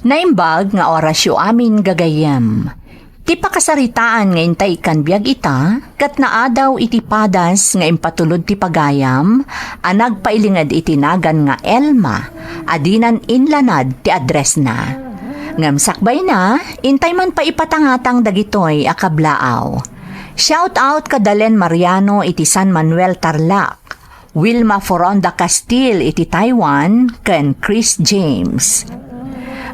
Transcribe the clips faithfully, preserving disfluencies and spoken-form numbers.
Naimbag nga orasyo amin, gagayyem. Ti pakasaritaan nga intay ikkan biag ita, ket naadaw iti padas nga impatulod ti pagayam a nagpailinged iti nagan nga Elma, a dinan inlanad ti addressna. Ngem sakbayna, intay man pay ipatangatang dagitoy a kablaaw. Shout out kada Len Mariano iti San Manuel, Tarlac, Wilma Foronda Castil iti Taiwan, ken Chris James.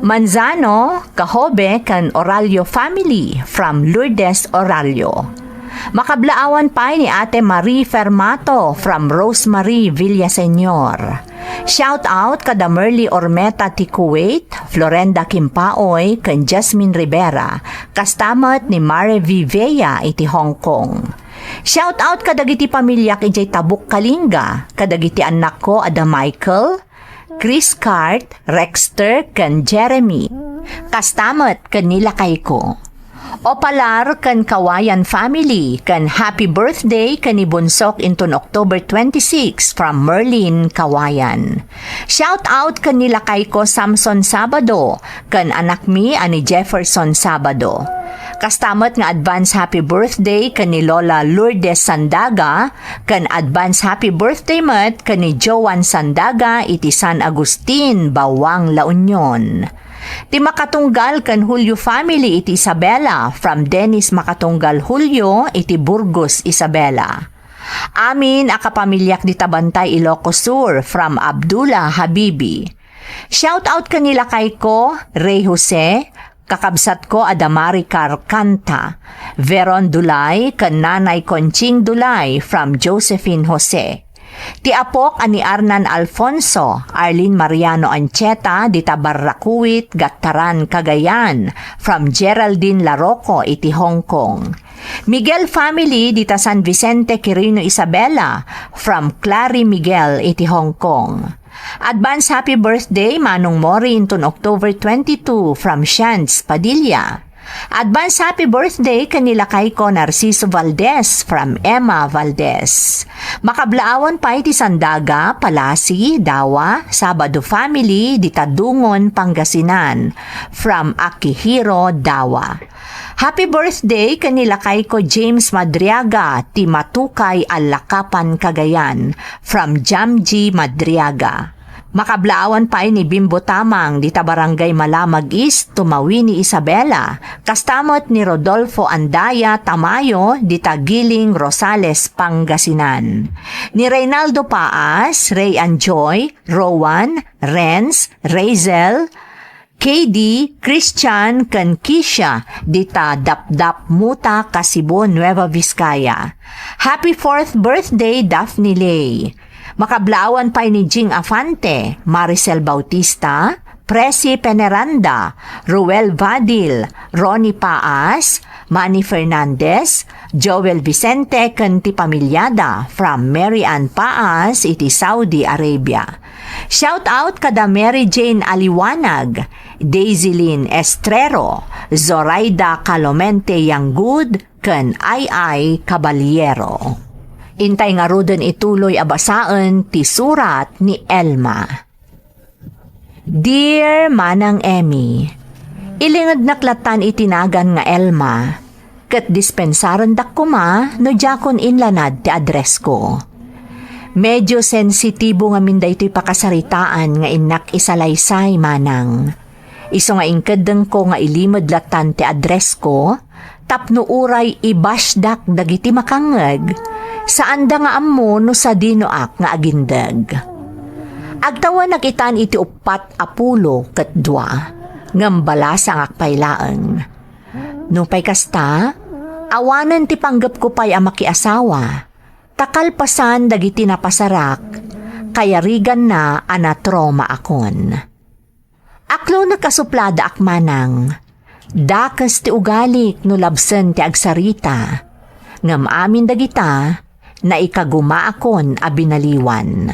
Manzano, Cahobe, ken Oralio family from Lourdes, Oralio. Makablaawan pay ni Ate Marie Fermato from Rosemary Villaseñor. Shout out kada Merly Ormeta ti Kuwait, Florenda Kimpaoy, ken Jasmine Rivera, kasta met ni Mare Vivea iti Hong Kong. Shout out kadagiti pamiliak idiay Tabuk, Kalinga, kadagiti annakko a da Michael, Chris Cart, Rexter, ken Jeremy. Kasta met ken ni lakayko. Opalar ken Kawayan family, ken happy birthday ken ni Bunsok inton October twenty-six from Merlin, Kawayan. Shout out ken ni lakayko Samson Sabado, ken anakmi a ni Jefferson Sabado. Kasta met nga advance happy birthday ken ni Lola Lourdes Sandaga, ken advance happy birthday met ken ni Joan Sandaga iti San Agustin, Bawang, La Union. Ti Makatunggal ken Julio family iti Isabela, from Dennis Makatunggal Julio iti Burgos, Isabela. Amin a kapamiliak dita Bantay, Ilocos Sur, from Abdullah Habibi. Shout out ken ni lakayko, Rey Jose, kakabsatko a da Maricar Canta, Veron Dulay, ken Nanay Conching Dulay from Josephine Jose. Ti apok a ni Arnan Alfonso, Arlene Mariano Ancheta, dita Barracuit, Gattaran, Cagayan, from Geraldine Larocco iti Hong Kong. Miguel family dita San Vicente, Quirino, Isabela, from Clary Miguel iti Hong Kong. Advance happy birthday, Manong Mori, inton October twenty-two, from Shans Padilla. Advance happy birthday ken ni lakayko Narciso Valdez from Emma Valdez. Makablaawan pay ti Sandaga, Palasi, Dawa, Sabado family, dita Dungon, Pangasinan, from Akihiro, Dawa. Happy birthday ken ni lakayko James Madriaga, ti Matukay, Alakapan, Cagayan, from Jamji Madriaga. Makablaawan pay ni Bimbo Tamang dita Barangay Malamag East, Tumawini, Isabela, kasta met ni Rodolfo Andaya Tamayo dita Giling, Rosales, Pangasinan. Ni Reynaldo Paas, Ray and Joy, Rowan, Renz, Razel, K D, Christian, ken Kisha, dita Dapdap Muta, Kasibo, Nueva Vizcaya. Happy fourth birthday, Daphne Lay. Makablaawan pay ni Jing Afante, Maricel Bautista, Presi Peneranda, Ruel Vadil, Ronnie Paas, Manny Fernandez, Joel Vicente, ken ti pamilyada from Mary Ann Paas iti Saudi Arabia. Shout out kada Mary Jane Aliwanag, Daisylin Estrero, Zoraida Calomente Yanggud, ken Ay Ay Caballero. Intay ngaruden ituloy a basaen ti surat ni Elma. Dear Manang Emmy, ilingednak lattan iti nagan nga Elma, ket dispensarendak koma no diakon inlanad ti addressko. Medyo sensitibo ngamin daytoy pakasaritaan nga innak isalaysay, Manang. Isu nga inkeddengko nga ilimed lattan ti addressko, tapno uray i-bashdak dagiti makangngeg, saanda nga ammo no sadinoak nga agindeg. Agtawenak itan iti uppat a pulo ket dua, ngem balasangak pay laeng. Nupay kasta, awanen ti panggepko pay a makiasawa, ta kalpasan dagiti napasarak, kayariganna a natraumaakon. Aklonek a supladaak, Manang. Dakes ti ugalik no labsen ti agsarita. Ngem amin dagita, naikagumaakon a binaliwan.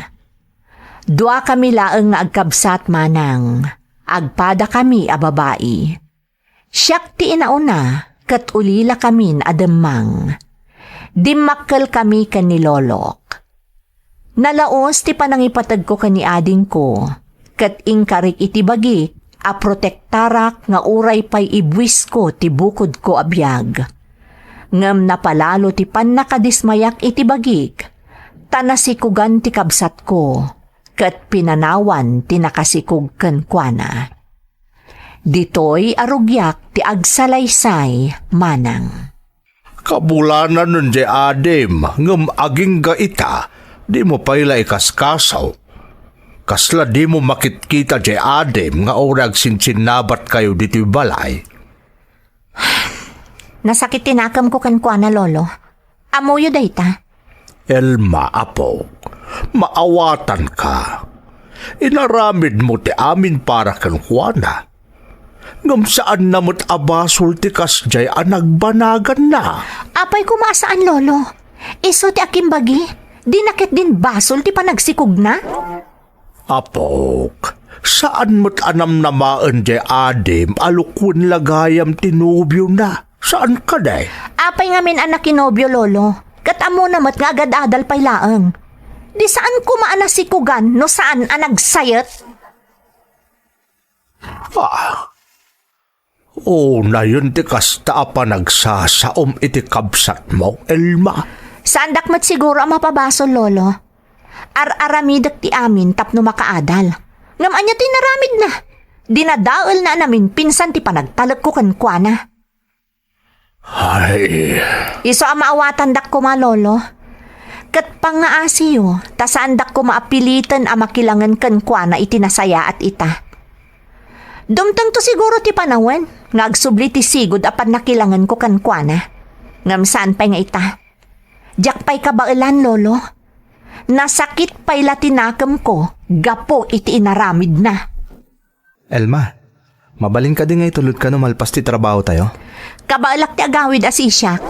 Duakami laeng nga agkabsat, Manang. Agpadakami a babai. Siak ti inauna, ket ulilakamin a demmang. Dimmakkelkami ken ni Lolok. Nalaus ti panangipategko ken ni adingko, ket inkarik iti bagik a protektarak nga uray pay ibuisko ti bukodko a biag. Ngem napalalo ti pannakadismayak iti bagik, ta nasikugan ti kabsatko, ket pinanawan ti nakasikog kenkuana. Ditoy a rugiak ti agsalaysay manang. Kabulananen jay adim, ngem agingga ita, dimo pay la ikaskaso. Kasla dimo makitkita jay adim nga uray agsinsinnabatkayo ditoy balay? Nasakit ti nakemko kenkuana, Lolo. Ammoyo dayta. Elma, apok, maawatanka. Inaramidmo ti amin para kenkuana. Ngem saanna met a basol ti kasdiay a nagbanaganna. Apay koma a saan, Lolo? Isu ti akimbagi, dina ketdin basol ti panagsikogna? Apok, saan met a namnamaen jay adim a lukuen la gayam ti nobiona. Saan kadi? Apay ngamin a nakinobio, Lolo? Ket ammona met nga agad-adal pay laeng. Di saan koma a nasikogan no saan a nagsayet? Ah. Unayen ti kasta a panagsasaom iti kabsatmo, Elma. Saandak met siguro a mapabasol, Lolo. Ar-aramidek ti amin tapno makaadal. Ngem ania ti inaramidna? Dinadaelna a namimpinsan ti panagtalekko kenkuana. Ay. Isu a maawatandak koma, Lolo. Ket pangngaasiyo, ta saandak koma a piliten a makilangen kenkuana iti nasayaat ita. Dumtengto siguro ti panawen nga agsubli ti sigud a pannakilangenko kenkuana. Ngem saan pay nga ita. Diak pay kabaelan, Lolo. Nasakit pay la ti nakemko gapu iti inaramidna. Elma, mabalin kadi nga itulodka no malpas ti trabahotayo? Kabaelak ti agawid a sisiak.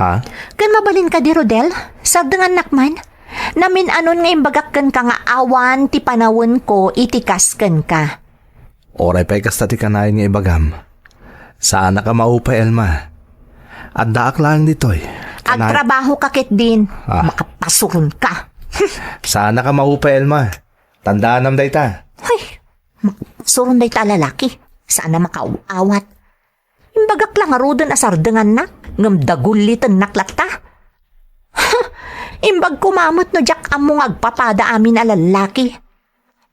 Ha? Ken mabalin kadi, Rodel? Sardengannak man? Namin-anon nga imbagak kenka nga awan ti panawenko iti kas kenka. Uray pay kasta ti kanayon nga ibagam. Saanak a maupay, Elma. Addaak laeng ditoy. Kanay- Agtrabaho ka ketdin. Ah. Makapasuron ka. Saanak a maupay, Elma. Tandaanam dayta. Ay, makapasuron dayta a lalaki. Saan a makaawat. Imbagak la ngaruden a sardengannak, ngem dagullitennak latta. Imbag koma met no diak ammo nga agpapada amin a lallaki.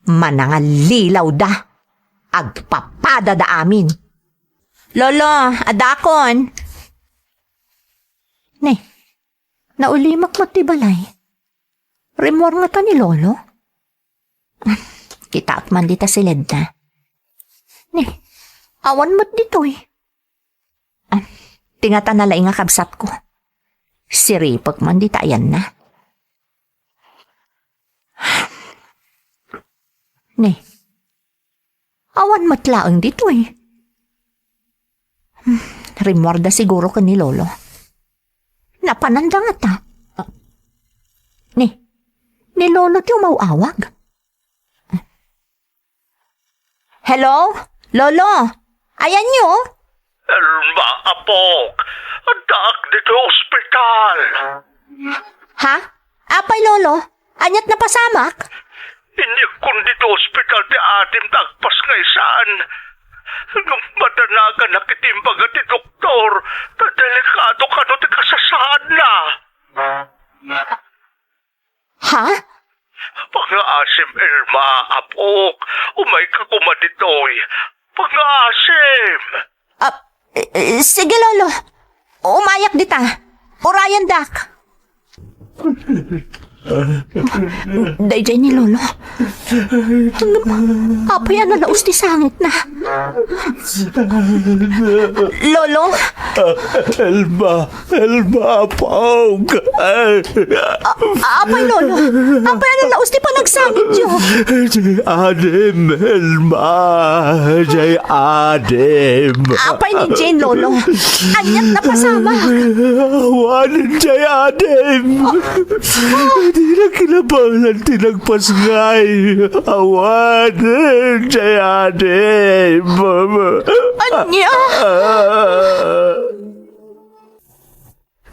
Manangalilawda. Agpapadada amin. Lolo, adakon. Ne, naulimek met ti balay. Rimmuar ngata ni Lolo? Kitaek man dita siledna. Ne, awan met ditoy. Ah, ti ngata na laeng a kabsatko. Siripek man dita ayanna. Ne, awan met laeng ditoy. Hmm, rimmuarda siguro ken ni Lolo. Napananda ngata. Ah, ni, ni Lolo ti umaw-awag. Hello? Lolo? Ayanyo? Elma, apok, addaak ditoy ospital. Ha? Apay, Lolo? Aniat napasamak? Inyegkon ditoy ospital ti adim ta agpasngay saan. Ngem madanaganak iti imbaga ti doktor, ta delikado kano ti kasasaadna. Ha? Pangngaasim, Elma, apok. Umayka koma ditoy. Pangngaasim. Ah, eh, eh, sige, Lolo. Umayak dita. Urayendak. Daydiay ni Lolo. Ngem, apay a nalaus ti sangitna? Lolo? Elma, Elma, apok. A-, apay, Lolo? Apay a nalaus ti panagsangityo? Jay adim, Elma. Jay adim. Apay ni Jane, Lolo? Aniat napasamak? Awanen jay adim. Dina kinabaelan ti nagpasngay. Awanen jay adim. Ania?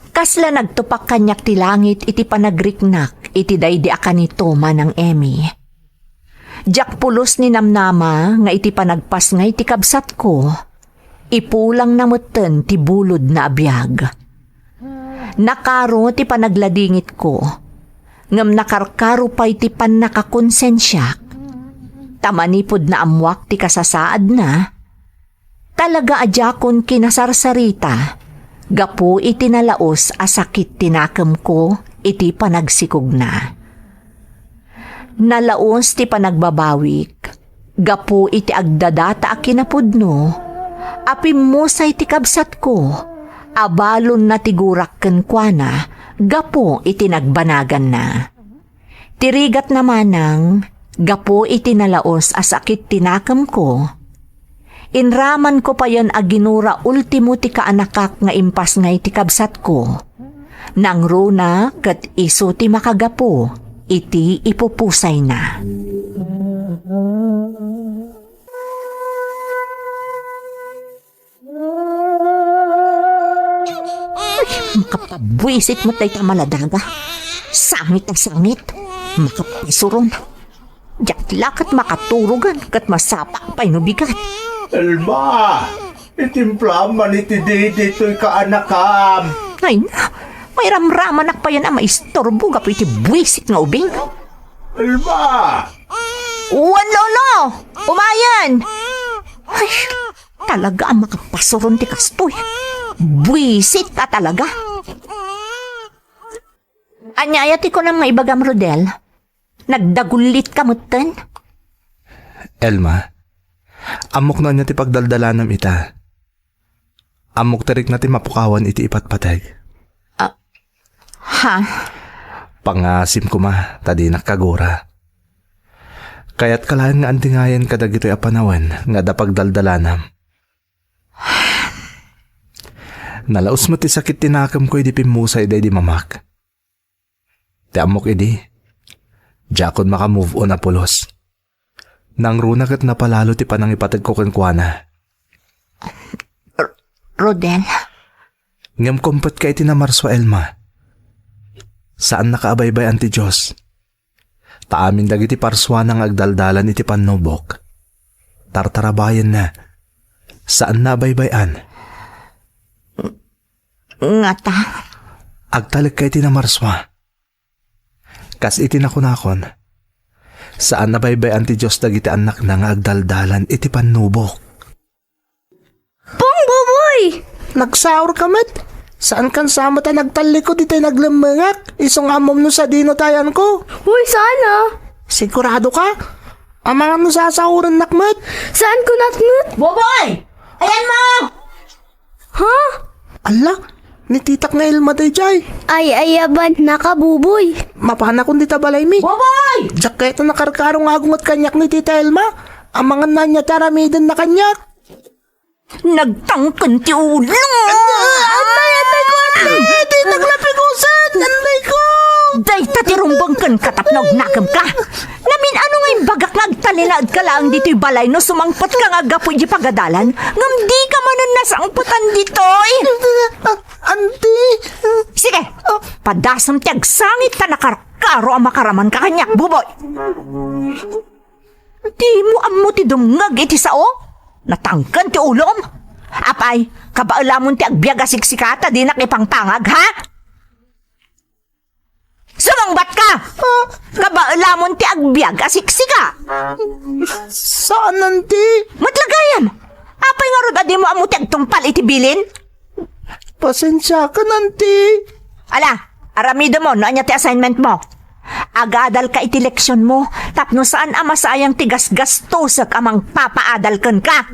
Kasla nagtupak kaniak ti langit iti panagriknak iti daydi a kanito, Manang Emmy. Diak pulos ni namnama nga iti panagpasngay ti kabsatko, ipulangna metten ti bulodna a biag. Nakaro ti panagladingitko, ngem nakarkaro pay ti pannakakonsensiak. Ta manipud naammoak ti kasasaadna, talaga a diakon kinasarsarita gapu iti nalaus a sakit ti nakemko iti panagsikogna. Nalaus ti panagbabawik gapu iti agdadata a kinapudno a pimmusay ti kabsatko a balonna ti gurak kenkuana gapu iti nagbanaganna. Ti rigatna manang, gapu iti nalaus a sakit ti nakemko, inramanko payen a ginura ultimo ti kaanakak nga impasngay ti kabsatko. Nangruna ket isu ti makagapu iti ipupusayna. Ay, makapabuisit met dayta maladaga. Sangit a sangit. Makapasuron. Diak la ket makaturogan ket masapak pay no bigat. Elma, itimplaam man iti didi toy kaanakam. Ay na, mairamramanak payen a maisturbo gapu iti buisit nga ubing. Elma! Wen, Lolo! Umayen! Ay, talaga a makapasuron ti kastoy. Buisit a talaga. Ania aya ti kunam nga ibagam, Rodel? Nagdagullit ka metten? Elma, ammok no ania ti pagdaldalanam ita. Ammok ti rikna ti mapukawan iti ipatpateg. Ah, ha? Pangngaasim koma, ta dinak kagura. Kayatka laeng nga andingayen kadagitoy a panawen nga adda pagdaldalanam. Nalaus met ti sakit ti nakemko idi pimmusay daydi mamak. Ti ammok idi, diakon maka-move on a pulos. Nangruna ket napalalo ti panangipategko kenkuana. R-, Rodel? Ngem kumpetka iti namarsua, Elma. Saannaka a baybay-an ti Dios. Ta amin dagiti parsuana nga agdaldalan iti pannubok, tartarabayenna. Saanna a baybay-an. Ngata? Agtalekka iti namarsua. Kas iti nakunakon, saan a baybay-an ti Dios dagiti annakna nga agdaldalan iti pannubok. Pong, Buboy! Nagsaor ka met? Saan kan sa met a nagtallikod itay naglemmengak? Isu nga ammom no sadino ti ayanko? Uy, saan a? Sigurado ka? Amangan no sasaorennak met? Saan ko natnget? Buboy! Ayan mo! Ha? Alla, ni titak nga Elma daydiay. Ay, ayaban, nakabuboy. Mapanakon dita balaymi. Buboy! Diak kayat a nakarkaro nga agunget kaniak ni Tita Elma. Amangan no ania ti aramidenna kaniak. Nagtangken ti ulo. Antay, antay ko, antay. Di naglapigusan. Antay ko. Dayta ti rumbeng kenka tapno agnakem ka. Namin-ano nga imbagak nga agtalinaed ka laeng ditoy balay no sumangpet ka nga aggapu iti pagadalan, ngem di ka manen nasangpetan ditoy? Anti. Sige, padasem ti agsangit ta nakarkaro a makaraman ka kaniak, Buboy. Di mo ammo ti dumngeg iti sao? Natangken ti ulom? Apay, kabaelamon ti agbiag a siksika ta dinak ipangpangag, ha? Sumungbat ka! Ah. Kabaelamon ti agbiag a siksika! Saan, anti? Met la gayam! Apay ngarud a di mo ammo ti agtungpal iti bilin? Pasensiakan, anti. Ala, aramidem mo no ania ti assignment mo. Agadal ka iti leksion mo tapno saan a masayang ti gasgastosek a mangpapaadal kenka.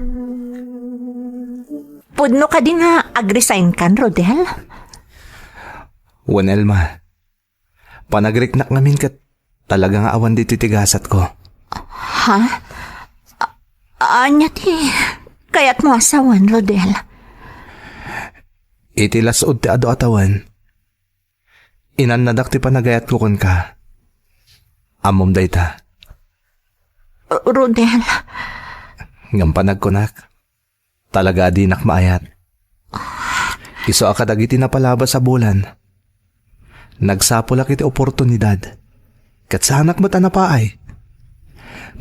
Pudno kadi nga agresign kan, Rodel? Wen, Elma. Panagriknak ngamin ket talaga nga awan ditoy ti gasatko. Ha? A-, ania ti kayatmo a sawen, Rodel? Iti las-ud ti adu a tawen, inannadak ti panagayatko kenka. Ammom dayta. Rodel. Ngem panagkunak, talaga a dinak maayat. Isu a kadagiti napalabas a bulan, nagsapulak iti oportunidad, ket saanak met a napaay.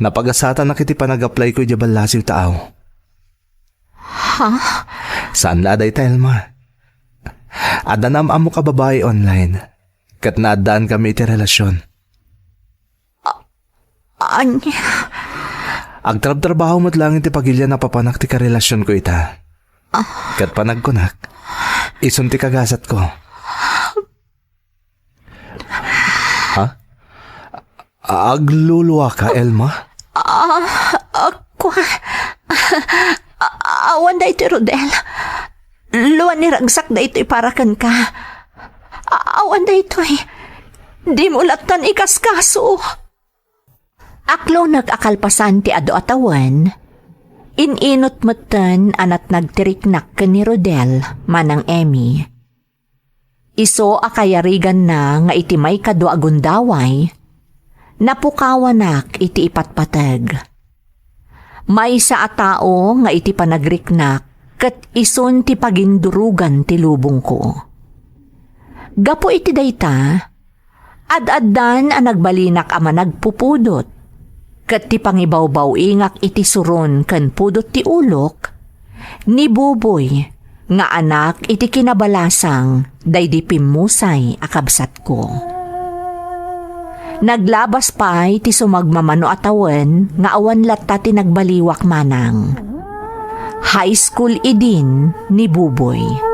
Napagasatanak iti panag-apply ko idiay ballasiw ta aw. Ha? Saan la a dayta, Elma. Adda naam-ammok a babai online. Ket naaddaan kami iti relasyon. Ania? Agtrabtrabaho met laeng ti pagilian a papanak ti karelasyonko ita. Ket panagkunak, isun ti kagasatko. Ha? Agluluaka, Elma? Ah, ah, kua. Ah, awan daytoy, Rodel. Luan ni ragsak daytoy para kenka. Ah, awan daytoy. Dimo lattan ikaskaso. Aklonek a kalpasan ti adu a tawen, in-inut metten a natnag ti riknak ken ni Rodel manang Emmy. Isu a kayariganna nga iti maikadua a gundaway, napukawanak iti ipatpateg. Maysa a tao nga iti panagriknak ket isun ti pagindurugan ti lubongko. Gapu iti dayta, ad-addan a nagbalinak a managpupudot, ket ti pangibawbaw-ingak iti suron ken pudot ti ulok, ni Buboy nga anak iti kinabalasang daydi pimmusay a kabsatko. Naglabas pay ti sumagmamano a tawen nga awan latta ti nagbaliwak manang. High school idin ni Buboy.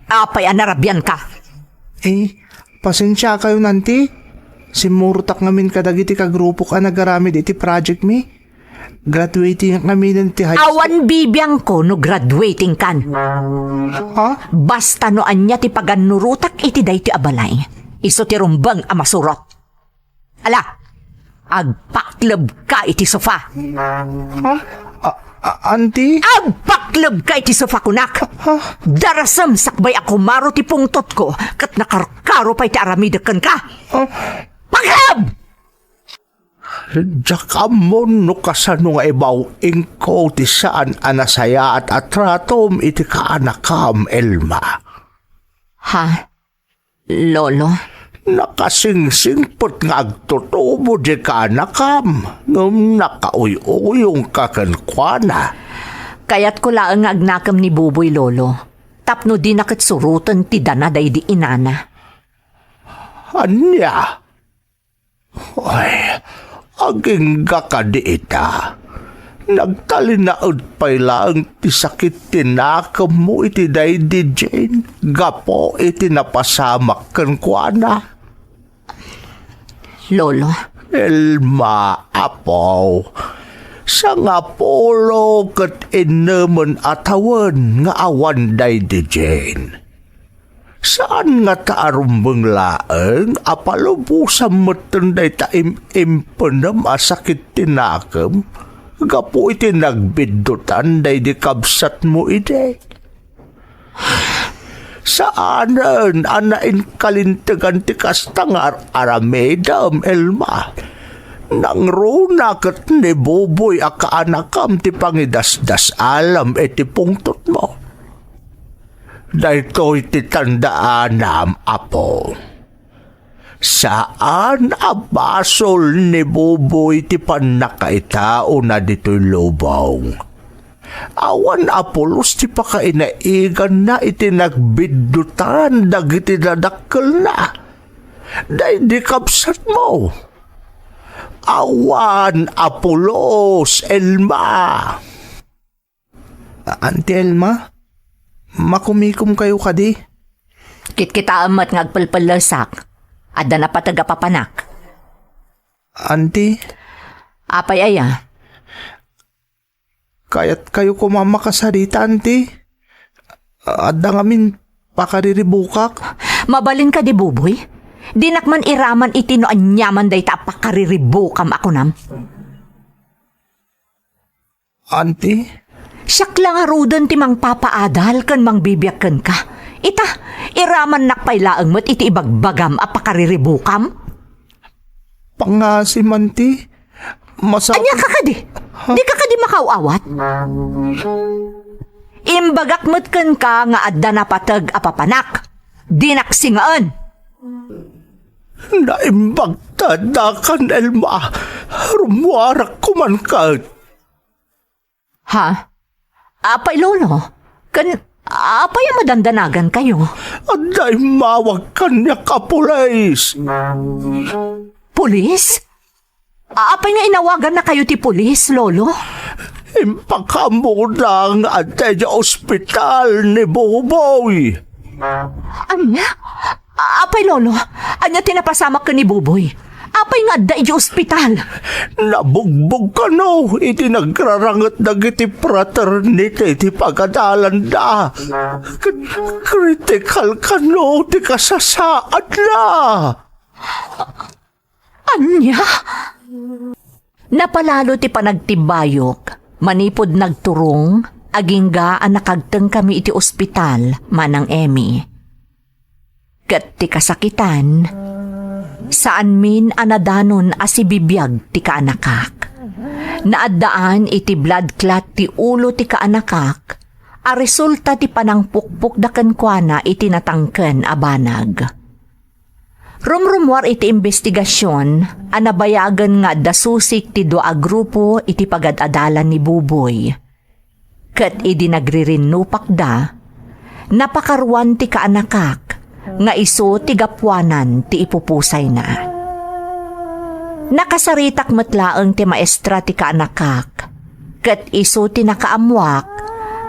Apay a narabianka? Eh, pasensiakayon, Auntie. Simmurotak ngamin kadagiti kagrupok a nagaramid iti project mi. Graduating ngamin ti high school. Awan bibiangko no graduating kan. Ha? Basta no ania ti pagannurotak iti daytoy a balay, isu ti rumbeng a masurot. Ala, agpaklebka iti sofa. Ha? A-, a-, Auntie? Agpaklebka iti sofa, kunak. Ha? Darasem sakbay a kumaro ti pungtotko, ket nakarkaro pay ti aramidek kenka. Ha? Pakleb! Diak ammon no kasano nga ibaw-ingko ti saan a nasayaat a tratom iti kaanakam, Elma. Ha? Lolo? Nakasingsingpet nga agtutubo diay kaanakam, ngem nakauy-uyongka kenkuana. Kayatko laeng nga agnakem ni Buboy, Lolo, tapno dina ket suroten ti dana daydi inana. Ania? Ay, agingga kadi ita. Nagtalinaed pay laeng ti sakit ti nakemmo iti daydi Jane gapu iti napasamak kenkuana. Lolo. Elma, apo, sangapulo ket innemen a tawen nga awan daydi Jane. Saan ngata a rumbeng laeng a palubosam metten dayta im-, impenem a sakit ti nakem gapu iti nagbiddutan daydi kabsatmo idi? Saanen a nainkalintegan ti kasta nga ar-, aramidem, Elma. Nangruna ket ni Buboy a kaanakam ti pangidasdasalem iti pungtotmo. Daytoy ti tandaanam, apo. Saan a basol ni Buboy ti pannakaitaona ditoy lubong. Awan a pulos ti pakainaiganna iti nagbiddutan dagiti dadakkelna. Daydi kabsatmo. Awan a pulos, Elma. A-, Auntie Elma, makumikomkayo kadi? Kitkitaem met nga agpelpellesak. Adda napateg a papanak. Auntie? Apay aya? Kayatkayo koma makasarita, Auntie? Adda ngamin pakariribukak. Mabalin kadi, Buboy? Dinak man iraman iti no aniaman dayta a pakariribukam a kunam. Auntie? Siak la ngaruden ti mangpapaadal ken mangbibiag kenka. Ita, iramannak pay laeng met iti ibagbagam a pakariribukam. Pangasim, Auntie. Masa- Ania ka kadi? Dika kadi makaaw-awat? Imbagak met kenka nga adda napateg a papanak. Dinak singaen. Naimbag ta addakan, Elma. Rummuarak koman ket. Ha? Apay, Lolo? Ken apay a madandanagankayo? Adda immawag kaniak a pulis. Pulis? Apay nga inawagannakayo ti pulis, Lolo? Impakaammoda nga adda idiay ospital ni Buboy. Ania? Apay, Lolo, ania ti napasamak ken ni Buboy? Apay nga adda idiay ospital? Nabugbog kano iti nagraranget dagiti fraternity ti pagadalanda. Ket kritikal kano ti kasasaadna. Ania? Napalalo ti panagtibbayok manipud nagturong agingga a nakagtengkami iti ospital, Manang Emmy. Ket ti kasakitan, saanmin a nadanon a sibibiag ti kaanakak. Naaddaan iti bloodclot ti ulo ti kaanakak a resulta ti panangpukpokda kenkuana iti natangken a banag. Rumrummuar iti imbestigasion a nabayagen nga adda susik ti dua a grupo iti pagad-adalan ni Buboy. Ket idi nagririnnupakda, napakaruan ti kaanakak nga isu ti gapuanan ti ipupusayna. Nakasaritak met laeng ti maestra ti kaanakak, ket isu ti nakaammoak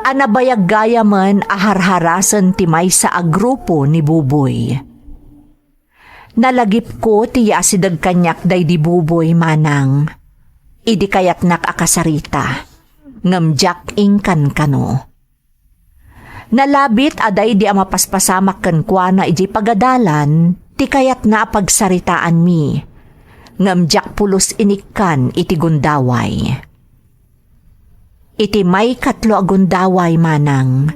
a nabayag gayamen a harharasen ti maysa a grupo ni Buboy. Nalagipko ti yaasideg kaniak daydi Buboy, Manang, idi kayatnak a kasarita, ngem diak inkankano. Nalabit a daydi a mapaspasamak kenkuana idiay pagadalan ti kayatna a pagsaritaanmi, ngem diak pulos inikkan iti gundaway. Iti maikatlo a gundaway, Manang,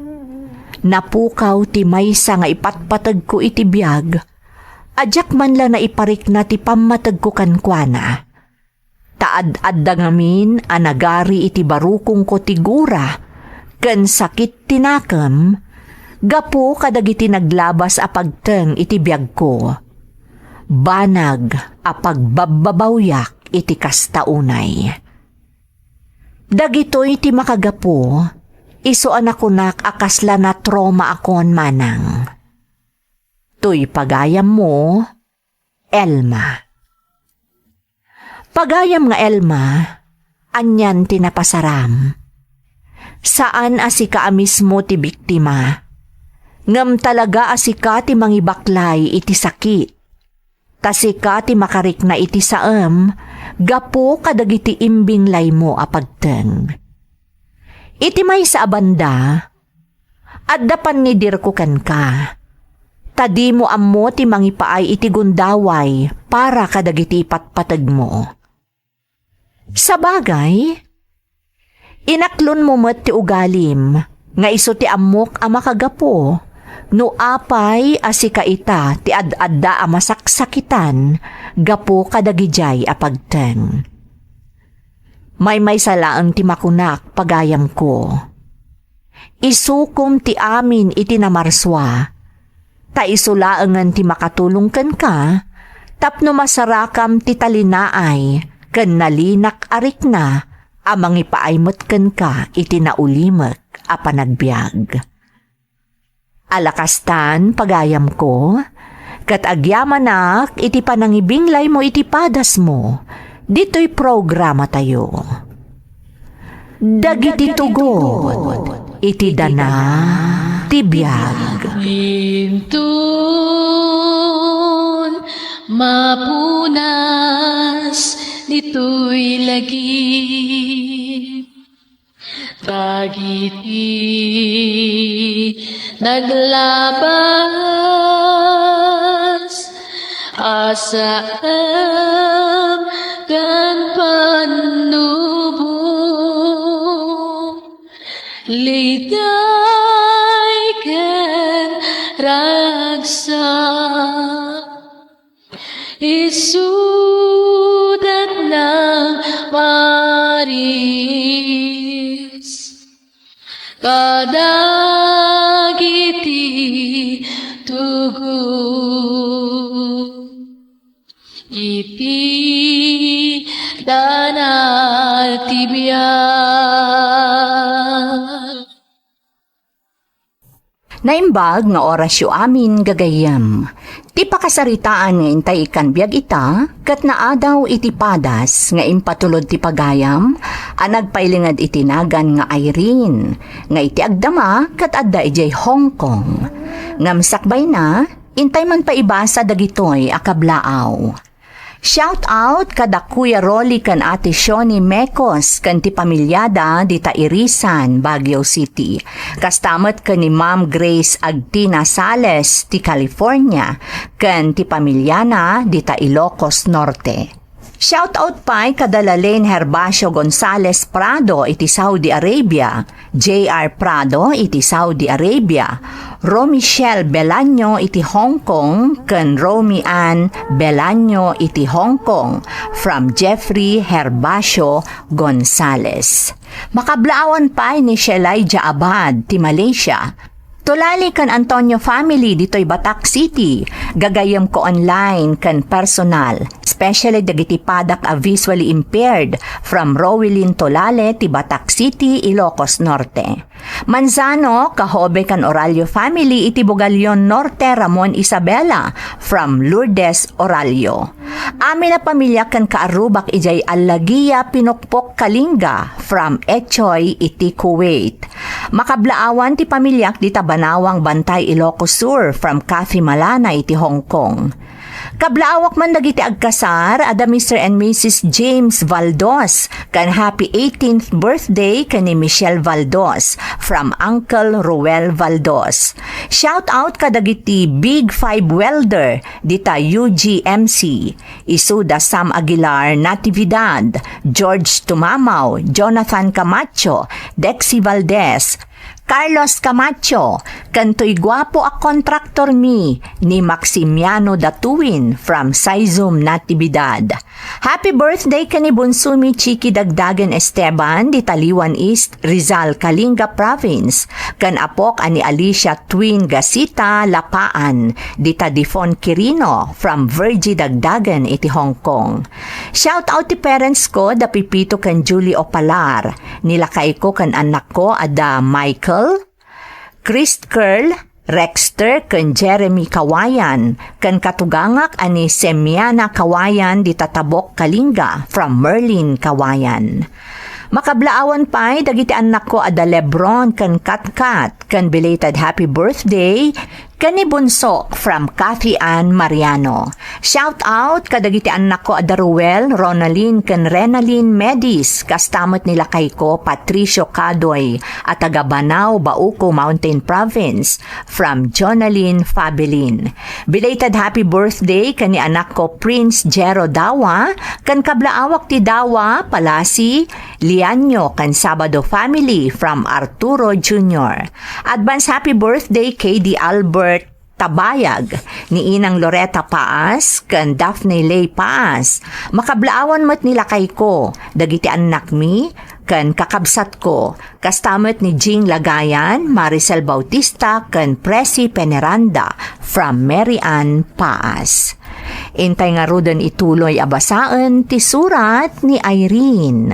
napukaw ti maysa nga ipatpategko iti biag a diak man la naiparikna ti pammategko kenkuana. Ta ad-adda ngamin a nagari iti barukongko ti gura ken sakit ti nakem gapu kadagiti naglabas a pagteng iti biagko. Banag a pagbabbabawiak iti kasta unay. Dagitoy ti makagapu, isu a nakunak a kasla natrauma akon, Manang. Toy pagayammo, Elma. Pagayam nga Elma, anian ti napasaram? Saan a sika a mismo ti biktima, ngem talaga a sika ti mangibaklay iti sakit. Ta sika ti makarikna iti saem gapu kadagiti imbinglaymo a pagteng. Iti maysa a banda, adda pannidirko kenka, ta dimo ammo ti mangipaay iti gundaway para kadagiti ipatpategmo. Sabagay, inaklonmo met ti ugalim nga isu ti ammok a makagapu no apay a sika ita ti ad-adda a masaksakitan gapu kadagidiay a pagteng. Maymaysa laeng ti makunak, pagayamko. Isukom ti amin iti namarsua, ta isu laengen ti makatulong kenka tapno masarakam ti talinaay ken nalinak a rikna a mangipaay met kenka iti naulimek a panagbiag. Ala kastan, pagayamko, ket agyamanak iti panangibinglaymo iti padasmo ditoy programatayo. Dagiti tugot iti dana ti biag. Inton mapunas ditoy lagip, dagiti naglabas a saem ken pannubo, liday ken ragsak, isudat nang Paris kadagiti tugot iti danal ti biag. Naimbag nga orasyo amin, gagayyem. Ti pakasaritaan nga intay ikkan biag ita, ket naadaw iti padas nga impatulod ti pagayam a nagpailinged iti nagan nga Irene, nga iti agdama ket adda idiay Hong Kong. Ngem sakbayna, intay man paibasa dagitoy a kablaaw. Shout out kada Kuya Rolly ken Ate Shoni Mecos ken ti pamiliada dita Irisan, Baguio City. Kasta met ken ni Ma'am Grace Agtina Sales ti California ken ti pamiliana dita Ilocos Norte. Shout out pay kada Lalaine Herbacio Gonzalez Prado iti Saudi Arabia, J R Prado iti Saudi Arabia, Romichelle Belaño iti Hong Kong, ken Romy Ann Belaño iti Hong Kong, from Jeffrey Herbacio Gonzalez. Makablaawan pay ni Shelaija Abad ti Malaysia. Tulali ken Antonio family ditoy Batak City, gagayyemko online ken personal, especially dagiti padak a visually impaired, from Rowilyn Tulale ti Batak City, Ilocos Norte. Manzano, Kahobe ken Oralio family iti Bugallon Norte, Ramon Isabela, from Lourdes Oralio. Amin a pamilya ken kaarrubak idiay Allagia, Pinokpok, Kalinga, from Echoy iti Kuwait. Makablaawan ti pamilyak dita Banawang, Bantay, Ilocos Sur, from Cathy Malana iti Hong Kong. Kablaawak man dagiti agkasar, adda Mister and Missus James Valdos, ken happy eighteenth birthday ken ni Michelle Valdos, from Uncle Ruel Valdos. Shout out kadagiti Big Five Welder dita U G M C, isuda Sam Aguilar Natividad, George Tumamaw, Jonathan Camacho, Dexy Valdez, Carlos Camacho, ken toy guapo a kontraktor mi ni Maximiano Datuin from Saizum Natividad. Happy birthday ken ni Bunso mi Chiki Dagdagen Esteban, dita Liwan East, Rizal, Kalinga Province, ken apok a ni Alicia Twin Gasita Lapaan, dita Difon Quirino from Virgie Dagdagen iti Hong Kong. Shout out ti parents ko, da Pipito ken Julie Opalar, ni lakayko ken annakko a da Michael, Christkerl, Rexter ken Jeremy Kawayan, ken katugangak a ni Semiana Kawayan dita Tabok, Kalinga, from Merlin Kawayan. Makablaawan pay dagiti annakko a da Lebron ken Katkat, ken belated happy birthday ken ni Bunso from Cathy Ann Mariano. Shout out kadagiti annakko a da Ruel, Ronalyn, ken Renalyn Medis, kasta met ni lakayko Patricio Cadoy a taga Banao, Bauco Mountain Province, from Jonalyn Fabelin. Belated happy birthday ken ni anakko Prince Jero Dawa, ken kablaawak ti Dawa, Palasi, Lianyo, ken Sabado family from Arturo Junior. Advance happy birthday K D Albert Tabayag, ni Inang Loreta Paas, ken Daphne Lay Paas. Makablaawan met ni lakayko, dagiti annakmi, ken kakabsatko, kasta met ni Jing Lagayan, Maricel Bautista, ken Presi Peneranda from Mary Ann Paas. Intay ngaruden ituloy a basaen ti surat ni Irene.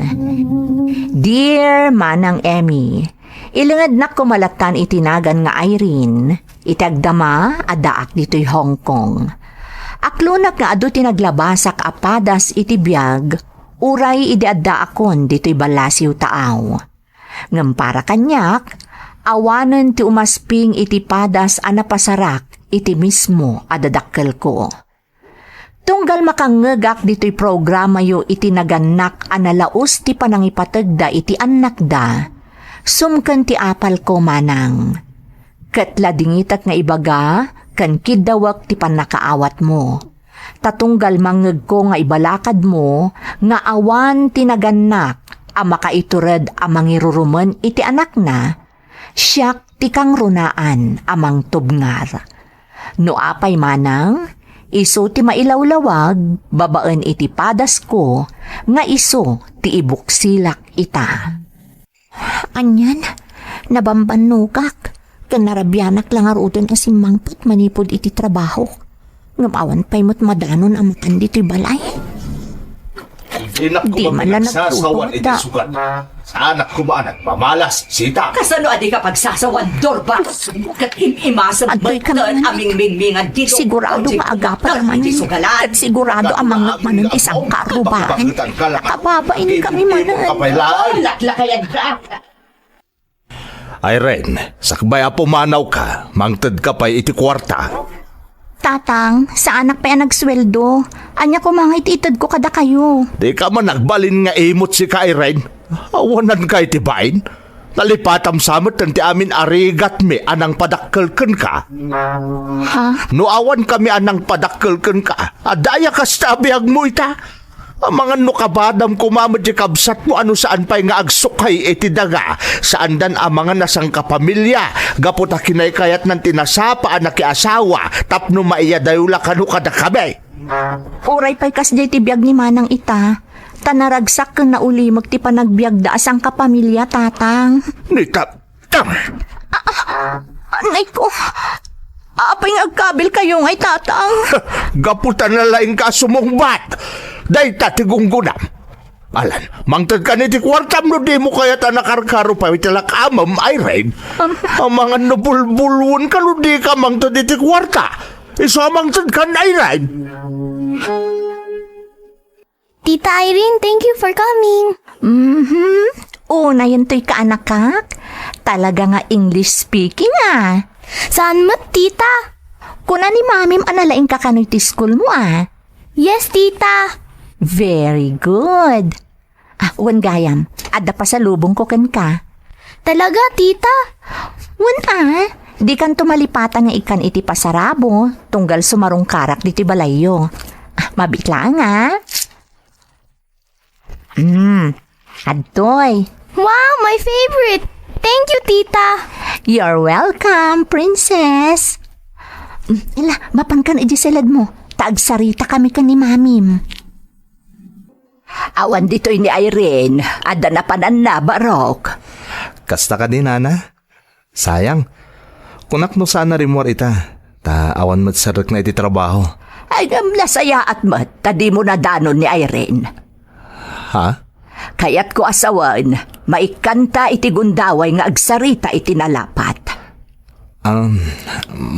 Dear Manang Emmy, ilingednak koma lattan iti nagan nga Irene, iti agdama, addaak ditoy Hong Kong. Aklunak nga adu ti naglabasak a padas iti biag, uray idi addaakon ditoy ballasiw taaw. Ngem para kaniak, awanen ti umasping iti padas a napasarak iti mismo a dadakkelko. Tunggal makangngegak ditoy programayo iti nagannak a nalaus ti panangipategda iti annakda, sumken ti apalko, manang. Ket ladingitek nga ibaga ken kiddawek ti pannakaawatmo. Ta tunggal mangngegko nga ibalakadmo nga awan ti nagannak a makaitured a mangirurumen iti anakna, siak ti kangrunaan a mangtubngar. No apay manang, Isu ti mailawlawag babaen iti padasko nga isu ti ibuksilak ita. Anian, nabambannogak, ken narabianak la ngaruden a simmangpet manipud iti trabahok. Ngem awan pay met madanon a makan ditoy balay. Dinak Di koma man lang nagsasawan nagtutuwad iti da. Sugat. Saanak koma a nagmamalas, sita. Kasano a di ka pagsasawan, Dorba? Ket im-imasem Adtoy met kami, a mingmingmingan dito. Sigurado nga agapa manen. Ket sigurado a manget manen ti sangkarubaan. Nakababain kami manen. Laklakayan ka. Irene, sakbay a pumanawka, mangtedka pay iti kuarta. Tatang, saanak pay a nagsueldo. Ania koma nga iti itedko kadakayo? Dika man agbalin nga imot sika, Irene. Awananka iti bain. Nalipatam sa met ti amin a rigatmi a nangpadakkel kenka. Ha? No awan kami a nangpadakkel kenka, adda aya kasta a biagmo ita? Amangan no kabadam koma met ti kabsatmo a no saan pay nga agsukay iti daga, saandan amangan a sangkapamilia, gapu ta kinaykayatnan ti nasapa a nakiasawa tapno maiyadayo la kano kadakami. Uray pay kasdiay ti biag ni Manang ita, ta naragsak ken naulimek ti panagbiagda a sangkapamilia, Tatang. Nita, Ay ko, apay nga agkabilkayo ngay, Tatang? Gapu ta nalaingka a sumungbat. Dayta ti gunggonam. Alan, mangtedkan iti kuartam no dimo kayat a nakarkaro pay ti lakamem, Irene. Am- Amangan no bulbulwenka no dika mangted iti kuarta. Isu a mangtedkan, Irene. Tita Irene, thank you for coming. Mhm. Unayen toy kaanakak. Talaga nga English speaking, ah. Saan met, tita? Kuna ni mamim a nalaingka kano iti school mo, ah. Yes, tita. Very good. Ah, wen gayam, adda pasalubongko kenka. Talaga, tita? Wen, ah. Dikanto malipatan nga ikkan iti pasarabo, tunggal sumarungkarak ditoy balayyo. Ah, mabiit laeng, ah. Mm, adtoy. Wow, my favorite! Thank you, tita! You're welcome, princess! Mm, ila, mapankan iti seled mo. Ta agsarita kami ken ni mamim. Awan ditoy ni Irene, adda napananna, Barok. Kasta kadi, nana? Sayang. Kunak no saan a rimmuar ita, ta awan met serrekna iti trabaho. Ay, ngem nasayaat met, ta dimo nadanon ni Irene. Ha? Kayatko a sawen, maikkanta iti gundaway nga agsarita iti nalapat. Um,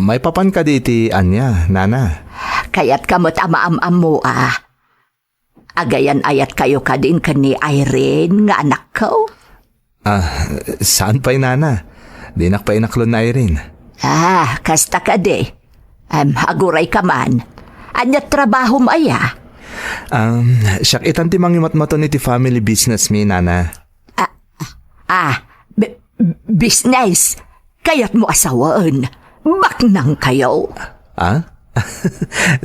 maipapan kadi iti ania, nana? Kayatka met a maam-ammoa. Agayan-ayatkayo kadin ken ni Irene nga anakko? Ah, saan pay, nana? Dinak pay inaklon ni Irene. Ah, kasta kadi. Em, agurayka man. Ania trabahom aya? Um, siak itan ti mangimatmaton iti family business mi, nana. Ah, ah, b-, business. Kayatmo a sawen. Baknangkayo. Ah?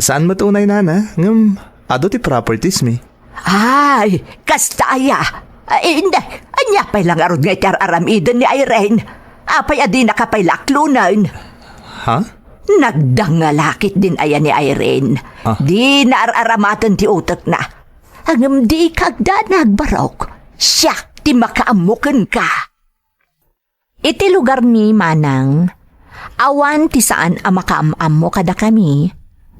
Saan met unay, nana? Ngem, adu ti properties mi. Ay, kasta aya. Ay, indi. Ania pay la ngarud nga iti ar-aramiden ni Irene? Apay a dinaka pay la aklonen? Ha? Nagdangalakit din aya ni Irene. Ah. Dina ar-aramaten ti utekna. Ngem dika agdanag, Barok. Siak ti makaammo kenka. Iti lugarmi, manang, awan ti saan a makaam-ammo kadakami,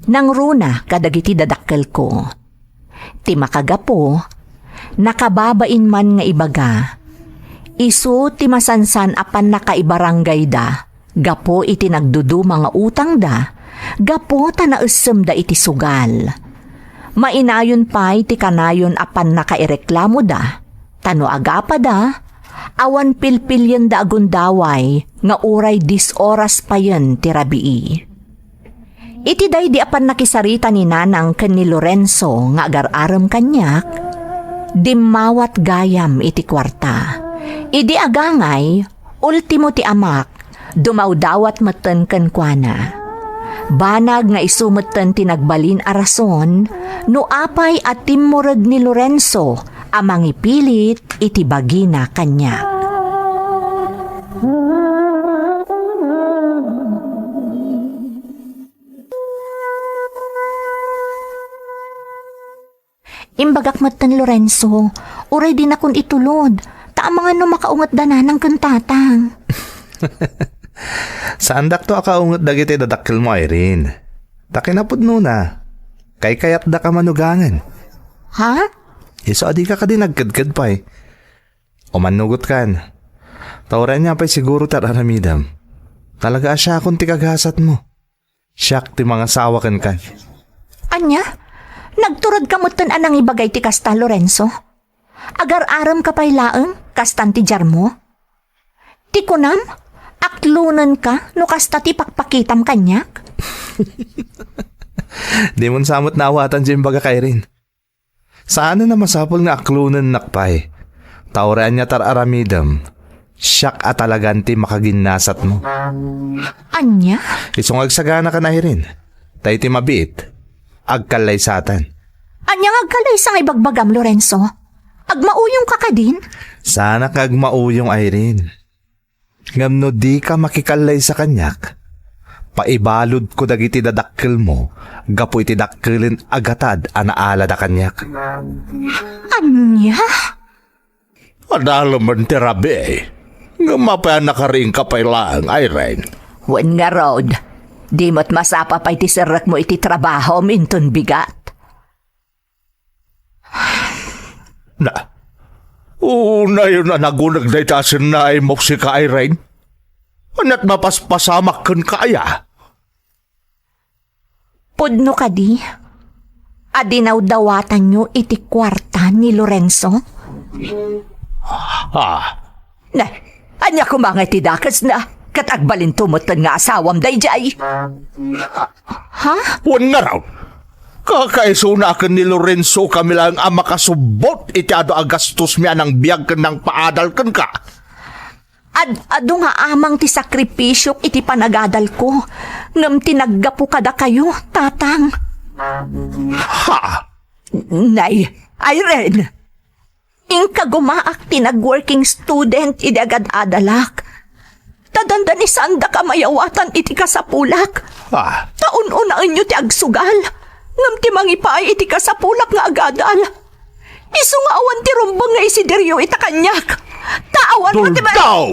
nangruna kadagiti dadakkelko. Ti makagapu, nakababain man nga ibaga, isu ti masansan a pannakaibaranggayda gapu iti nagduduma nga utangda gapu ta naessemda iti sugal. Mainayon pay ti kanayon a pannakaireklamoda, ta no agapada, awan pilpilienda a gundaway nga uray dis oras payen ti rabii. Iti daydi a pannakisarita ni Nanang ken ni Lorenzo nga agar-arem kaniak, dimmawat gayam iti kuarta. Idi agangay, ultimo ti amak, dumawdawat metten kenkuana. Banag nga isu metten ti nagbalin a rason no apay a timmureg ni Lorenzo a mangipilit iti bagina kaniak. Imbagak metten, Lorenzo, uray dinakon itulod, ta amangan no makaungetda nanang ken tatang. Saandakto a kaunget dagiti dadakkelmo, Irene. Ta kinapudnona, kaykayatdaka manugangen. Ha? Isu a dika kadi nagkedked pay. Umannugotkan. Ta uray ania pay siguro ti ar-aramidem, talaga a siakon ti kagasatmo. Siak ti mangasawa kenka. Ania? Nagturedka metten a nangibagay ti kasta, Lorenzo? Agar-aremka pay laeng, kastan ti diarmo? Ti kunam, aklonenka no kasta ti pakpakitam kaniak? Dimon sa met naawatan ti imbagak, Irene. Saanen a masapul nga aklonennak pay. Ta uray ania ti ar-aramidem, siak a talagan ti makaginnasatmo. Ania? Isu nga agsaganakan, Irene. Ta iti mabiit, agkallaysatan. Ania nga agkallaysa nga ibagbagam, Lorenzo? Agmauyongka kadin? Saanak nga agmauyong, Irene. Ngem no dika makikallaysa kaniak, paibaludko dagiti dadakkelmo gapu iti dakkelen a gatad a naalada kaniak. Ania? Adda laeng ti rabii, ngem apay a nakariingka pay laeng, Irene? Wen ngarud, di met masapa pay ti serrekmo iti trabahom inton bigat. Na, unayon a naguneg dayta a sennaaymo, sika, Irene. Aniat mapaspasamak kenka aya? Pudno kadi a dinawdawatanyo iti kuarta ni Lorenzo? Ah, Na, ania koma nga iti dakesna? Ket agbalinto metten nga asawam daydiay. Ha? Wen ngarud, kakaisunaak ken ni Lorenzo, kami laeng a makasubbot iti adu a gastosmi a nangbiag ken nangpaadal kenka. Ad-adu nga amang ti sakripisiok iti panagadalko, ngem ti naggapu kadakayo, Tatang. Ha? Nay, Irene! Inka gumaak ti nag-working student idi agad-adalak. Ta dandani saandaka mayawatan iti kasapulak. Ah. Ta un-unaenyo ti agsugal, ngem ti mangipaay iti kasapulak nga agadal, isu nga awan ti rumbeng nga isidiryo ita kaniak. Ta awan met ti ma- Duldaw!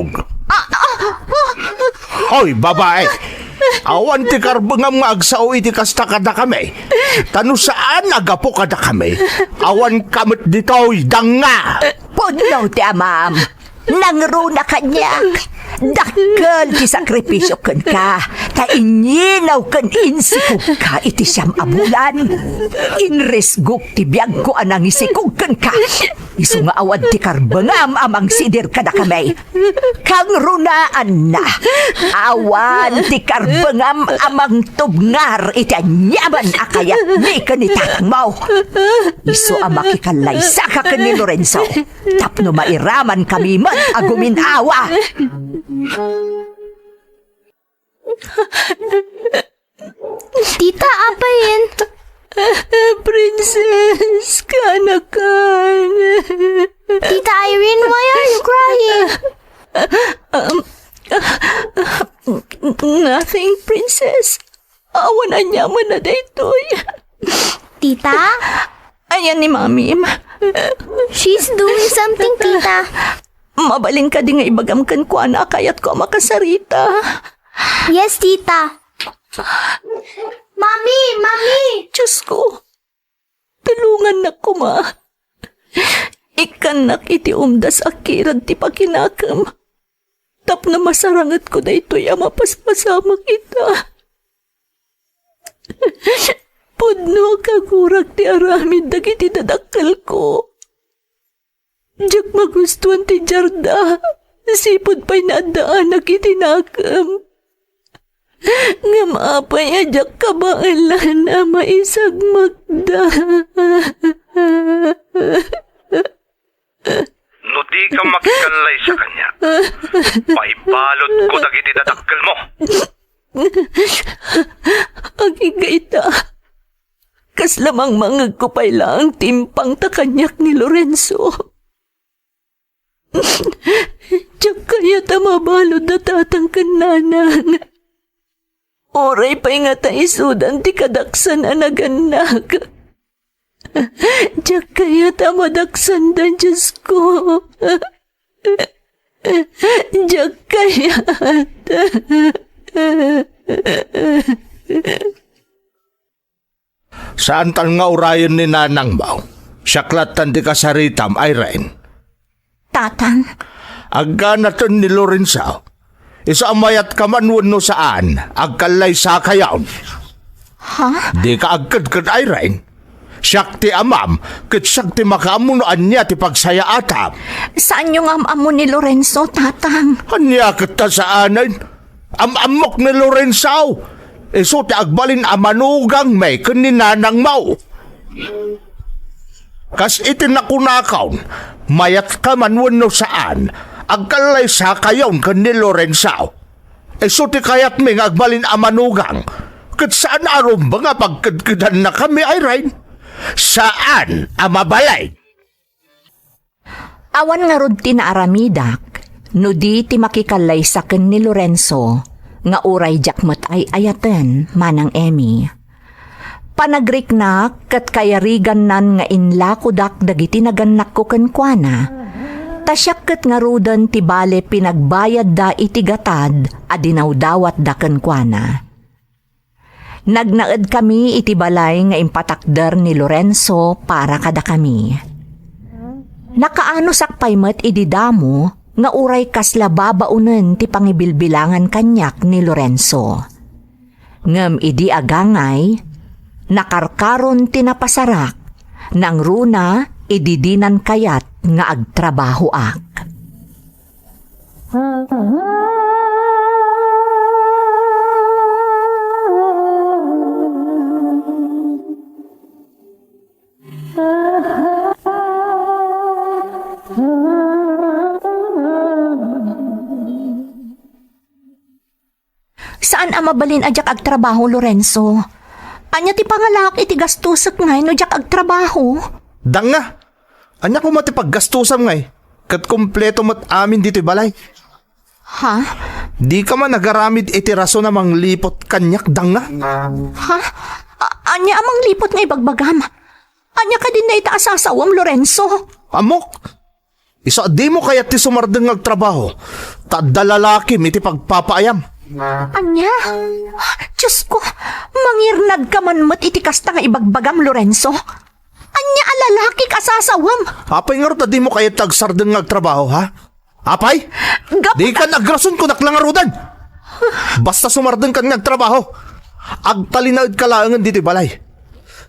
Ah, ah, ah. Hoy, babae! Awan ti karbengam nga agsao iti kasta kadakami. Ta no saan a gapu kadakami, awanka met ditoy, danga! Pudno ti amam. Nangruna kaniak. Dakkel ti sakripisio kenka. Ta inyinaw ken insikogka iti siam a bulan. Inrisgok ti biagko a nangisikog kenka. Isu nga awan ti karbengam a mangsidir kadakami. Kangrunaanna, awan ti karbengam a mangtubngar iti aniaman a kayatmi ken ni tatangmo. Isu a makikallaysaka ken ni Lorenzo tapno mairamankami met a guminawa. Tita, apayen? Princess, kaanakan. Tita Irene, why are you crying? Um, nothing, Princess. Awan aniaman a daytoy. Tita? Ayan ni Mami. She's doing something, Tita. Mabalin kadi nga ibagam kenkuana a kayatko a makasarita? Yes, Tita. Mami! Mami! Diyos ko, tulongannak koma. Ikkannak iti umdas a kirad ti pakinakem. Tapno masarangetko daytoy a mapaspasamak ita. Pudno a kagurak ti aramid dagiti dadakkelko. Diak magustuan ti diarda, sipud pay naaddaanak iti nakem. Ngem apay a diak kabaelan a maisagmakda? No dika makikallaysa kaniak, paibaludko dagiti dadakkelmo. Agingga ita, kasla mangmangegko pay laeng ti impangta kaniak ni Lorenzo. Diak kayat a mabalud a tatang ken nanang. Uray pay ngata isudan ti kadaksan a nagannak. Diak kayat a madaksanda, Diosko. Diak kayat. Saantan nga urayen ni nanangmo. Siak lattan ti kasaritam, Irene. Tatang. Agganaten ni Lorenzo. Isu a mayat ka man wenno saan, agkallaysakayon. Ha? Dika agkedked, Irene. Siak ti amam, ket siak ti makaammo no ania ti pagsayaatam. Saanyo nga am-ammo ni Lorenzo, Tatang? Ania ket ta saanen? Am-ammok ni Lorenzo. Isu ti agbalin a manugangmi ken ni nanangmo. Kas iti nakunakon, mayat ka man wenno saan, agkallaysakayon ken ni Lorenzo. Isu ti kayatmi nga agbalin a manugang. Ket saan a rumbeng a pagkedkedannakami, Irene. Saan a mabalin. Awan ngarud ti naaramidak no di ti makikallaysa ken ni Lorenzo nga uray diak met ay-ayaten, Manang Emmy. Panagriknak ket kayarigannan nga inlakodak dagiti nagannakko kenkuana, ta siak ket ngaruden ti bale pinagbayadda iti gatad a dinawdawatda kenkuana. Nagnaedkami iti balay nga impatakder ni Lorenzo para kadakami. Nakaanosak pay met idi damo nga uray kasla babaonen ti pangibilbilangan kaniak ni Lorenzo. Ngem idi agangay, nakarkaron ti napasarak, nangruna idi dinan kayat nga agtrabahoak. Saan a mabalin a diak agtrabaho, Lorenzo. Ania ti pangalaak iti gastosek ngay no diak agtrabaho? Danga! Ania koma ti paggastusam ngay? Ket kompleto met amin ditoy balay. Ha? Dika man agaramid iti rason a mangliput kaniak, Danga? Ha? A-, ania a mangliput nga ibagbagam? Ania kadin dayta a sasawem, Lorenzo? Ammok! Isu a dimo kayat ti sumardeng nga agtrabaho, ta adda lalakim iti pagpapaayam. Ania? Diosko, mangirnad ka man met iti kasta nga ibagbagam, Lorenzo. Ania a lalaki a sasawem? Apay ngarud a dimo kayat ti agsardeng nga agtrabaho, ha? Apay? Gap- Dika agrason, kunak la ngaruden. Basta sumardengkan nga agtrabaho, agtalinaedka laengen ditoy balay.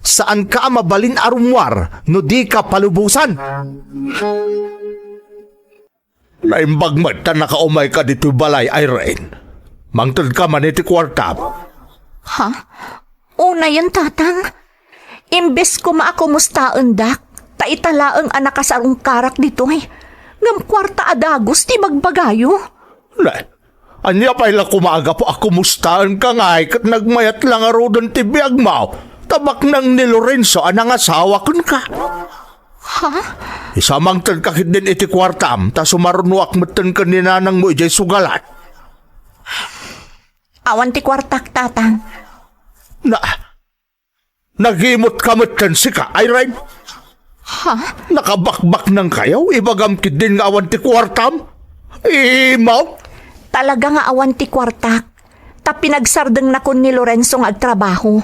Saanka a mabalin a rummuar no dika palubosan. Naimbag met ta nakaumayka ditoy balay, Irene. Mangtedka man iti kuartam. Ha? Unayen, Tatang. Imbes koma a kumustaendak, ta ita laeng a nakasarungkarak ditoy, ngem kuarta a dagus ti ibagbagayo. Ne, ania pay la koma a gapu a kumustaenka ngay ket nagmayat la ngaruden ti biagmo, ta baknang ni Lorenzo a nangasawa kenka? Ha? Isu a mangtedka ketdin iti kuartam, ta sumarunoak metten ken ni nanangmo idiay sugalan. Awan ti kuartak, Tatang. Na, Nagimot ka met ken sika, Irene? Ha? Nakabakbaknangkayo? Ibagam ketdin nga awan ti kuartam? Imaw? Talaga nga awan ti kuartak. Ta pinagsardengnakon ni Lorenzo nga agtrabaho.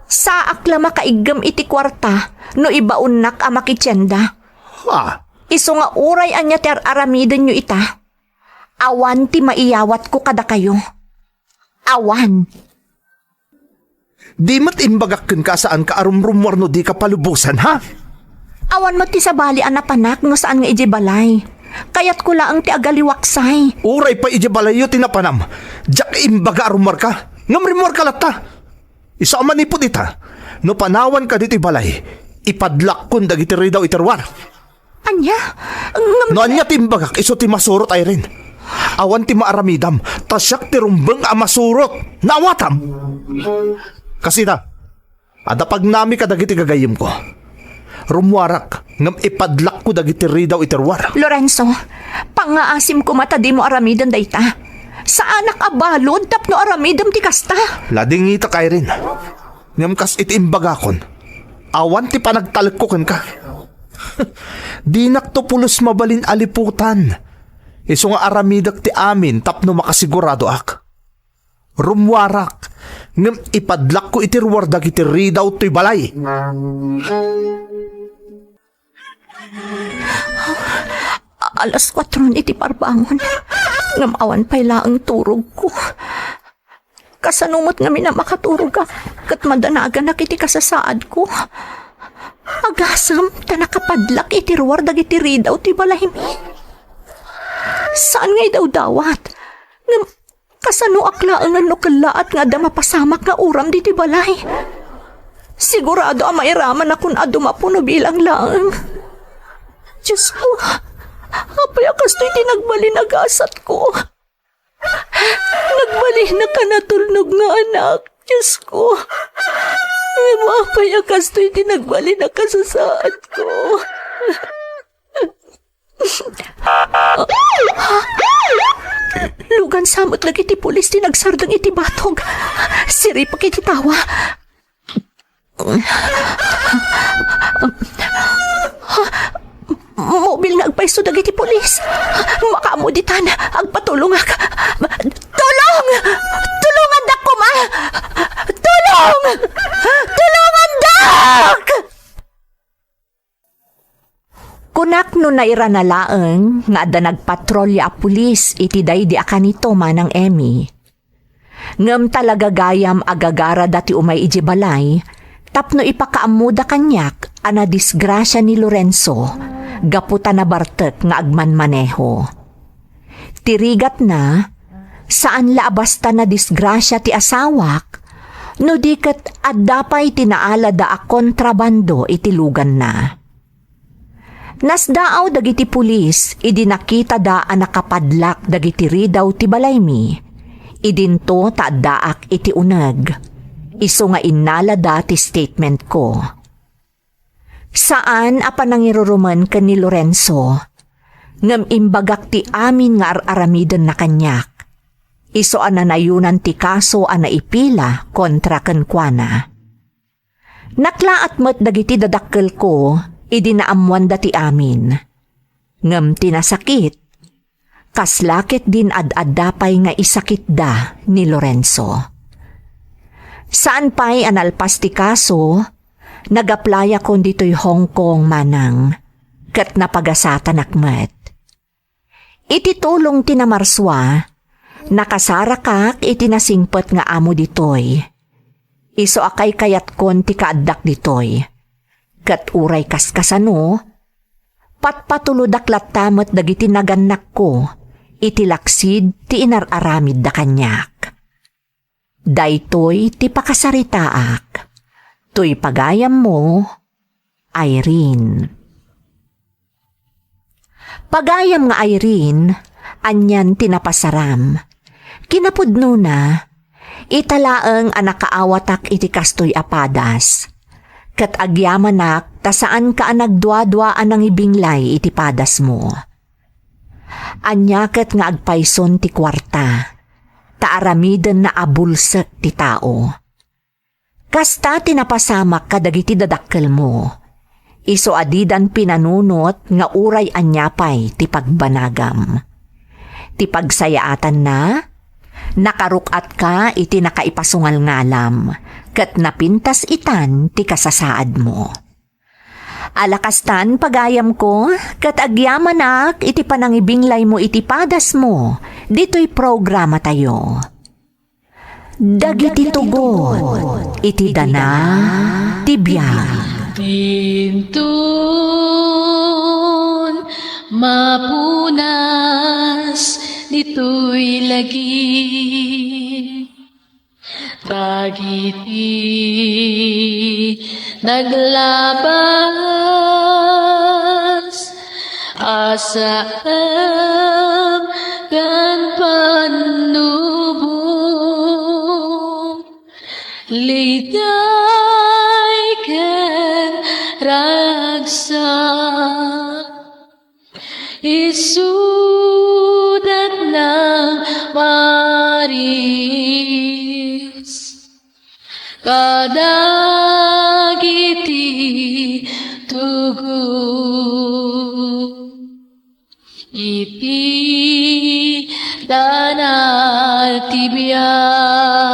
Saak la makaiggem iti kuarta no ibaonnak a makitienda. Ha? Isu nga uray ania ti ar-aramidenyo ita, awan ti maiyawatko kadakayo. Awan. Di met imbagak kenka a saanka a rumrummuar no dika palubosan, ha? Awan met ti sabali a napanak no saan nga idiay balay. Kayatko laeng ti agaliwaksay. Uray pay idiay balayyo ti napanam, diak imbaga a rummuarka. Ngem rimmuarka latta. Isu a manipud ita, no panawanka ditoy balay, ipadlakkon dagiti ridaw iti ruar. Ania? Ngem no ania ti imbagak, isu ti masurot, Irene. Awan ti maaramidam, ta siak ti rumbeng a masurot. Naawatam? Kasita, adda pagnami kadagiti gagayyemko. Rummuarak, ngem ipadlakko dagiti ridaw iti ruar. Lorenzo, pangngaasim koma ta dimo aramiden dayta. Saanak a balud tapno aramidem ti kasta. Ladingitak, Irene. Ngem kas iti imbagakon, Awan ti panagtalekko kenka. Dinakto pulos mabalin a liputan. Isu nga aramidek ti amin tapno makasiguradoak. Rummuarak, ngem ipadlakko iti ruar dagiti ridaw toy balay. Alas kuatron iti parbangon, ngem awan pay laeng turogko. Kasano met ngamin a makaturogak ket madanaganak iti kasasaadko? Agasem ta nakapadlak iti ruar dagiti ridaw ti balaymi. Saan nga idawdawat, ngem kasanoak laengen no kellaat nga adda mapasamak nga uram ditoy balay? Sigurado a mairamanakon a dumapo no bilang laeng. Diosko, apay a kastoy ti nagbalin a gasatko? Nagbalin a kanatulnog nga anak, Diosko. Ngem apay a kastoy ti nagbalin a kasasaadko? Lugansa met dagiti pulis ti nagsardeng iti batog. Siripak iti tawa. Mobil nga agpayso dagiti pulis. Makaammo ditan, agpatulongak. Tulong! Tulongandak koma! Tulong! Tulongandak! Kunak no nairana laeng nga adda nagpatrolya a pulis iti daydi a kanito, Manang Emmy. Ngem talaga gayam a gagarada ti umay idiay balay tapno ipakaammoda kaniak a nadisgrasia ni Lorenzo gapu ta nabartek nga agmanmaneho. Ti rigatna, saan la a basta nadisgrasia ti asawak, no di ket adda pay ti naalada a kontrabando iti luganna. Nasdaaw dagiti pulis idi nakitada a nakapadlak dagiti ridaw ti balaymi. Idinto ta addaak iti uneg, isu nga innalada ti statementko. Saan a panangirurumen ken ni Lorenzo, ngem imbagak ti amin nga ar-aramidenna kaniak. Isu a nanayonan ti kaso a naipila kontra kenkuana. Naklaat met dagiti dadakkelko idi naammoanda ti amin. Ngem ti nasakit, kasla ketdin ad-adda pay nga isakitda ni Lorenzo. Saan pay a nalpas ti kaso, nag-applyakon ditoy Hong Kong, Manang, ket napagasatanak met. Iti tulong ti Namarsua, nakasarakak iti nasingpet nga amo ditoy. Isu a kaykayatkon ti kaaddak ditoy. Ket uray kaskasano, patpatulodak latta met dagiti nagannakko iti laksid ti inar-aramidda kaniak. Daytoy ti pakasaritaak. Toy pagayammo, Irene. Pagayam nga Irene, anian ti napasaram? Kinapudnona, ita laeng a nakaawatak iti kastoy a padas. Ket agyamanak ta saanka a nagduadua a nangibinglay iti padasmo. Ania ket nga agpayson ti kuarta, ta aramidenna a bulsek ti tao. Kasta ti napasamak kadagiti dadakkelmo, isu a didan pinanunot nga uray ania pay ti pagbanagam. Ti pagsayaatanna, nakaruk-atka iti nakaipasungalngalam, ket napintas itan ti kasasaadmo. Ala kastan, pagayamko, ket agyamanak iti panangibinglaymo iti padasmo ditoy programatayo. Dagiti tugot iti dana ti biag. Inton mapunas ditoy lagi, dagiti naglabas a saem ken pannubong, liday ken ragsak. Isudat nang maris kadagiti ti tugo. Iti danal ti biag.